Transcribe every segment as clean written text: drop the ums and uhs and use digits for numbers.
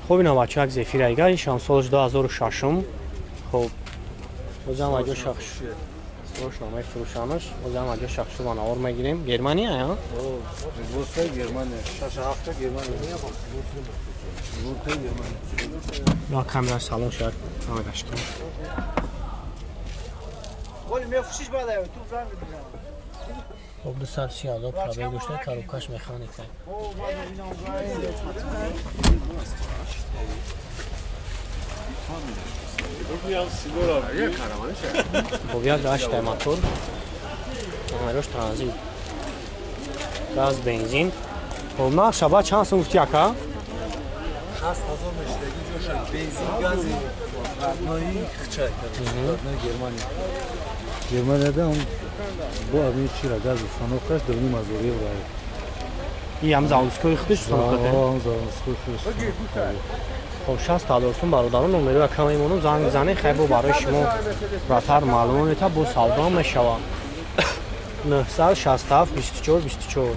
Хуб, ина бача як Зефир айга, ишам солш 2006. Хуб, бозам аҷо шахш. Срочно мефурӯшанаш. Бозам аҷо шахшу ба навор мегирем. Германия, а? Производство Германия. 6-7 Германия. На камера салон шад, камераш кун. Оли мефурӯшиш баъд ай ту занг мезанам. Хуб, 230 ҳазор пробег дошта, коробкаш механика. Хуб, як ҳаштай мотор, номерош транзит, газ, бензин. Хуб, нарх шаба чанд сум гуфти ака? 60 000 мешидаги ҷоша бензин, гази родной хчай, родной Германия. Германияда он бо ами чира газ установкаш 2,5 ҳазор евро. И ҳам заводской худаш установка? Ҳам заводской худаш. Хоб, 60 000 сум, бародарон, номеро якам мемонам, занг бизанед, хай бо барои шумо братар маълумот мета, бо савдо мешавад. 967 24 24.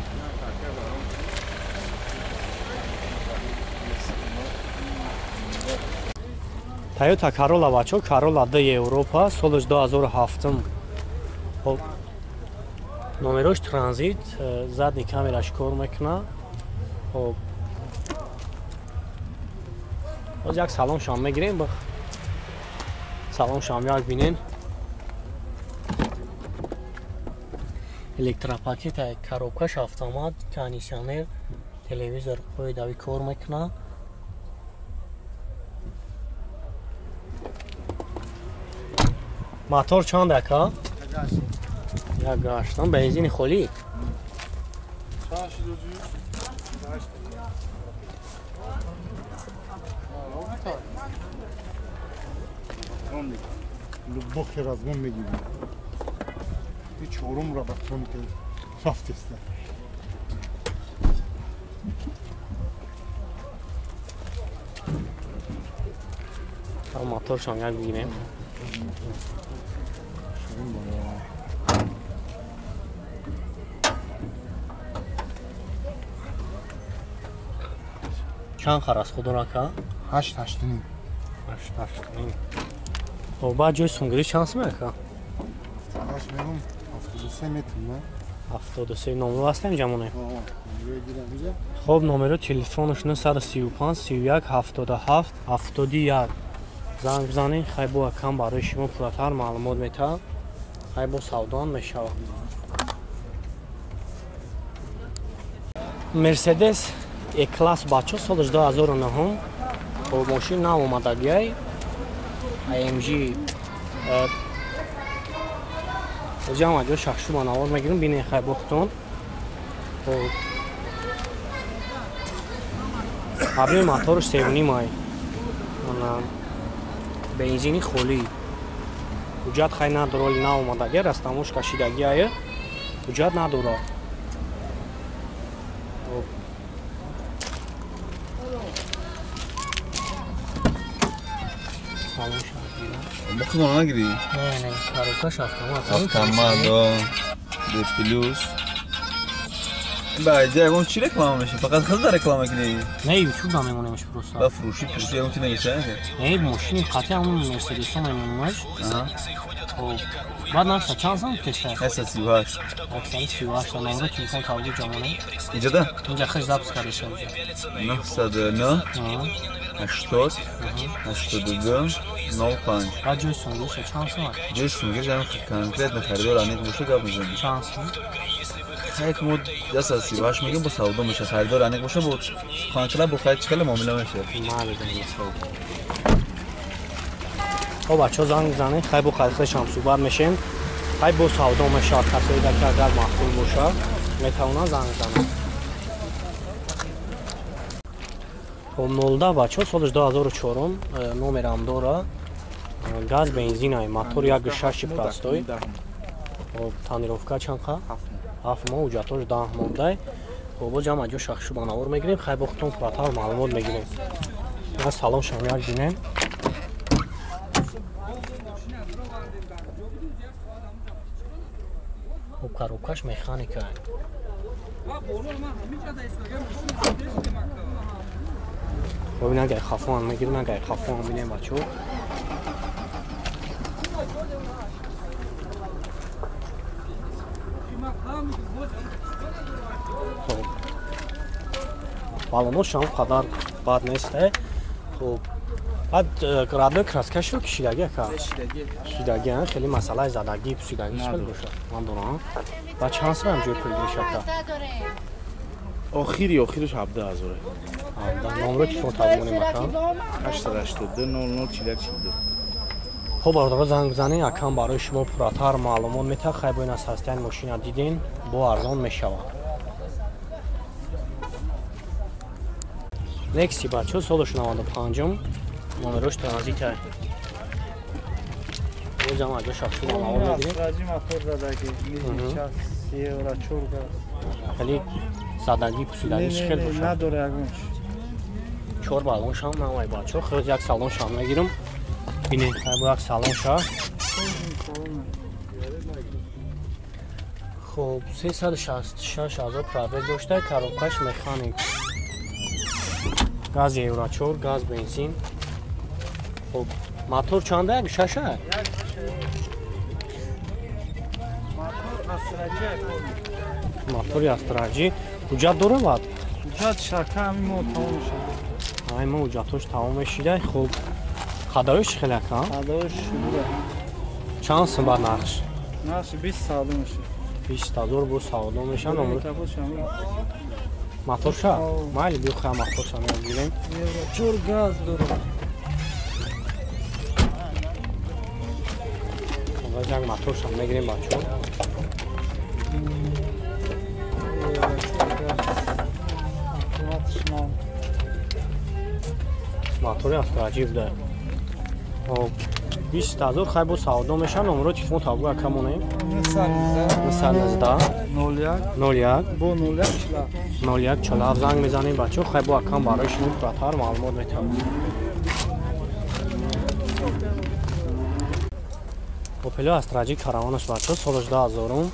Toyota Corolla, бачо, Corolla D Европа, солаш 2007. Хоб, номерош транзит, задний камераш кор мекунад. Хоб, боз як салон шам мегирем, бах салон шам як бинен. Электропакет, коробкаш автомат, кондиционер, телевизор қоидави кор мекунад. Мотор чанд, ака? Як гаштам, бензини холӣ. Чанд шуд? Глубокий разгон мегирем. И чорум роботроника рафтеста. Моторшам як бигирем. Чорум бара. Чанд хар аз худо, ака? Ҳашт, ҳашту ним. Ҳашт, ҳашту ним. Хоб, баъд ҷои сунгирӣ чанд сум, ака? Ҳашт мегум, 73 метр, на? 73. Номеро ҳастем ҷамоне. Номеро гирам инҷа. Хоб, номеро телефонаш 935 31 77 71. Занг бизанед, хай бо акам барои шумо пурратар маълумот метаҳад, хай бо савдоам мешавад. Мерседес Е класс, бачо, солаш 2009. Хоб, мошин нав омадагиай, AMG. Озиам аҷо шахшу ба навор мегирам, бинед хай бохтон. Хоб, объёми моторш севним ай, бензини холӣ, ҳуҷҷат хай надора, оли нав омадагия, растамош кашидагиае, ҳуҷҷат надора. Хоб, салон шавгира. Бахудо нагирӣ? Не, не, коробкаш автомат. Автомат, Д плюс. Ба иҷа ягон чӣ реклама меша? Фақат худа реклама кунӣ? Не, ютуб мемонемш просто. Ба фурӯшӣ пушти ягон чи намеша? Не, мошини қатъи ҳамон мерседесо мемонемаш. Хоб, баъд нарха чанд сум теста? 138. 138. Номеро телефон тавҷи ҷамоне. Иҷода? Инҷа хеш запись кардаша. 909 80 82 05. Баъд ҷои сунгириша чанд сум? Ҷои сунгириш ҳам конкретно харидор аниқ боша, гап мезанем. Чанд сум? Хайк, мо 138 мегем, бо савдо меша. Харидор аниқ боша, бо суханкила, бо хайд хеле муомила меша. Мале. Хоб, бачаҳо, занг бизанед, хай бо харидхешам суҳбат мешем, хай бо савдо мешавад. Касоида ки агар маъқул бошад, метавонанд занг бизананд. Хоб, 02, бачаҳо, солаш 2004, номерам дора, газ, бензинай, мотор як шаши простой. Хоб, тонировка чанд қа? 7 моҳ, ҳуҷҷатош 10 моҳ дай. Хоб, боз ҷам аҷо шахшу ба навор мегирем, хай бо худтон пурратар маълумот мегирем. Я салон шам як бинем. Хоб, коробкаш механика. Бибин агар хафон мегирем, агар хафон бинем бачаҳо. Хуб. Балоношам қадар бад нест. Хуб. Баъд родной краскашро кишидаги ака? Кишидаги, хеле масъалаи задагӣ, пусидагӣ чӣ хел бошад? Ман дорам. Ба чанд сом ҷои пулгириш ака? Охириш 17,000. Номро телефон табонем ака? 882 00 41 42. Хуб бародаро занг бизанед, акам барои шумо пурратар маълумот метаҳад. Хай бо ин аз ҳастияни мошина дидин, бо арзон мешавад. Некси бачаҳо солаш 95-ум, номерош транзита. Боз ҳам аҷо шахсӣ маълумот мегирем. Астраҷи мотор задагӣ, час евро 4 газ. Хеле задагӣ, пусидагӣ чӣ хел бошад? Надора ягон чиз. 4 баллон шам навай бачаҳо, хеле як салон шам мегирам. Бинед, хай бо як салон ша. Хуб, 366,000 пробег дошта, коробкаш механик. Газ евро 4, газ бензин. Хуб, мотор чанда? Як шаша? Мотори Астраҷи. Ҳуҷҷат дора баъд? Ҳуҷҷат шака ҳамин моҳ тамом мешавад. Ҳамин моҳ ҳуҷҷатош тамом мешида. Хуб, хадавиш чӣ хел ака? Хадавиш буда. Чанд сум баъд нархш? Нархш 20 савдо мешавад. 20,000 бо савдо мешавад. Моторша? Майли биё хай моторша мегирем. Евро 4 газ дорад. Боз як моторша мегирем бачаҳо. Мотори Астраҷи буда. Хоб 20,000 хай бо савдо мешавад. Номеро телефон табгӯ ака монем. 919 01 01 бо 01 47 01 47 занг мезанем бачаҳо. Хай бо акам барои шумо пурратар маълумот метавад. Опело Астраҷи караванаш бачаҳо солаш 2000-ум.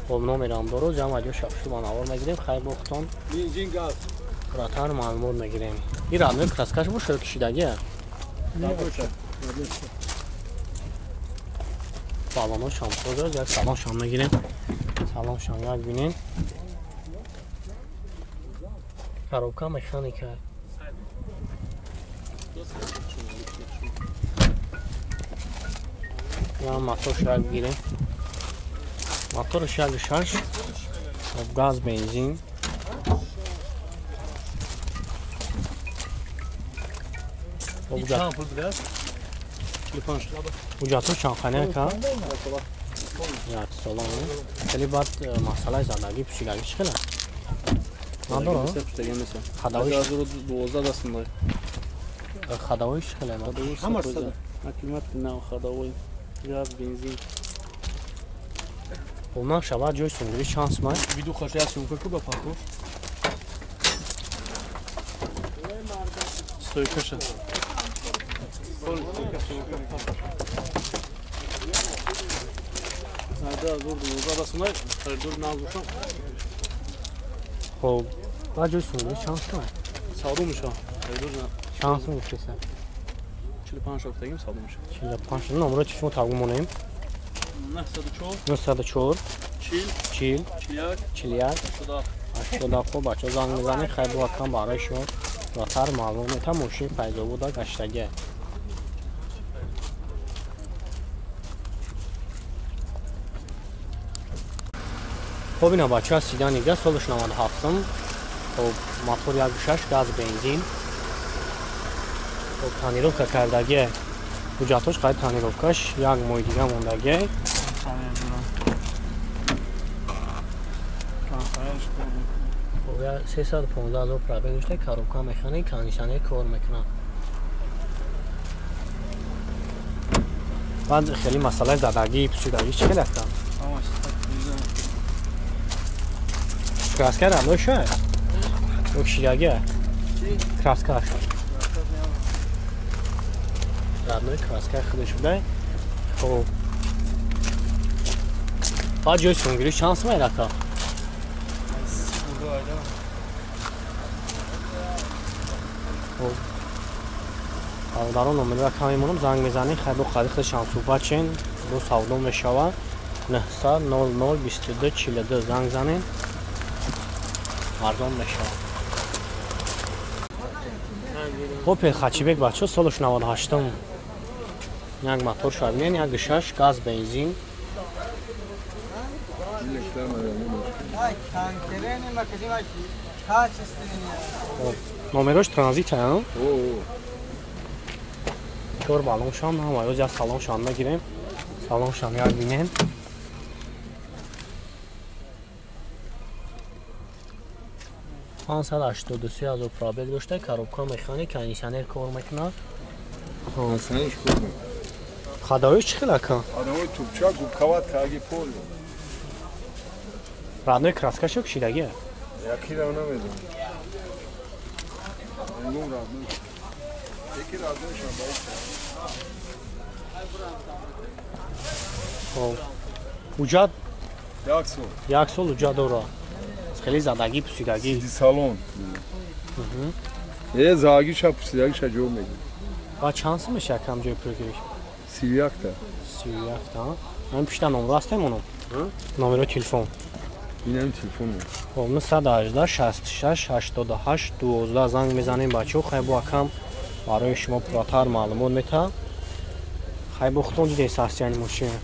Хоб номерам доро ҷамъ аҷо шабшу ба навор мегирем. Хай бо худтон бензин газ пурратар маълумот мегирем. Ин родной краскаш боша ё кишидагия? Балоношам соз, як салоншам мегирем. Салоншам як бинем. Коробка механика. Я моторш як бигирем. Моторш як шаш. Газ, бензин. Ҳуҷҷатҳо чандхона ака? Як сола. Хеле баъд масъалаи задагӣ, пусидагӣ чӣ хел аст? Надорад? Хадавоиш чӣ хел аст? Газ, бензин. Хуб, нарх шавад ҷои сумгирӣ чанд сум аст? Виду хашая сумка ку ба пахош. Стойкаша. Хуб, баъд ҷои сумгирӣ чанд сум аст? Савдо мешавад. Чанд сум гуфтеса? 45 шофтагим савдо мешавад. 45. Номеро телефон табгӯ монем. 904 904 40 40 41 41 87. 87. Хуб бачаҳо занг мезанед. Хай бо акам барои шумо пурратар маълумот метаҳад. Мошини Файзобода гаштагия. Хуб, ина бачаҳо седан нига солаш 97-ум. Хуб, мотор 1.6 газ бензин. Хуб, тонировка кардагия. Ҳуҷҷатош қайд тонировкаш як моҳи дига мондагия. Хуб, 315,000 пробег дошта, коробка механик, кондитсионер кор мекунад. Баъд хеле масъалаи задагӣ, пусидагӣ чӣ хел аст? Краска родной ша? Ё кишидагия? Краскаш. Родной краска худаш буда. Хуб. Баъд ҷои сумгирӣ чанд сум ака? Хуб. Бародарон номерро кам мемонам, занг мезанед, хай бо қадри худашам суҳбат шен, бо савдо мешавад. 900 00 22 42 занг занед, арзон мешавад. Опел хатчбек бачо солаш 98-м. Як мотор шабинен, як 6 газ бензин. Номерош транзит а? Чор баллон шам, ҳама ёз як салон шам мегирем. Салон шам як бинем. 583 ҳазор пробег дошта, коробка механик, кондиционер кор мекунад. Кондиционерш кор мекунад. Ходовоиш чӣ хел ака? Ходовой тупча, губкават карги пол. Родной краскашо кшидагия? Якиро намедонам. Мегум родной. Яки роднойшам баид. Хоб. Уҷад? Як сол. Як сол уҷад дора. Хеле задагӣ, пусидагӣ. Сиди салон. Е, задагиша, пусидагиша ҷо мегирӣ. Ба чанд сум мешавад кам ҷои пургириш? 31 та. 31 та. Ман пишта номро ҳастем оно? Номеро телефон. Инам телефон. Хоб, 918 66 88 12 занг мезанем бачаҳо, хай бо акам барои шумо пурратар маълумот метаҳад. Хай бо худтон дидед состояние мошина.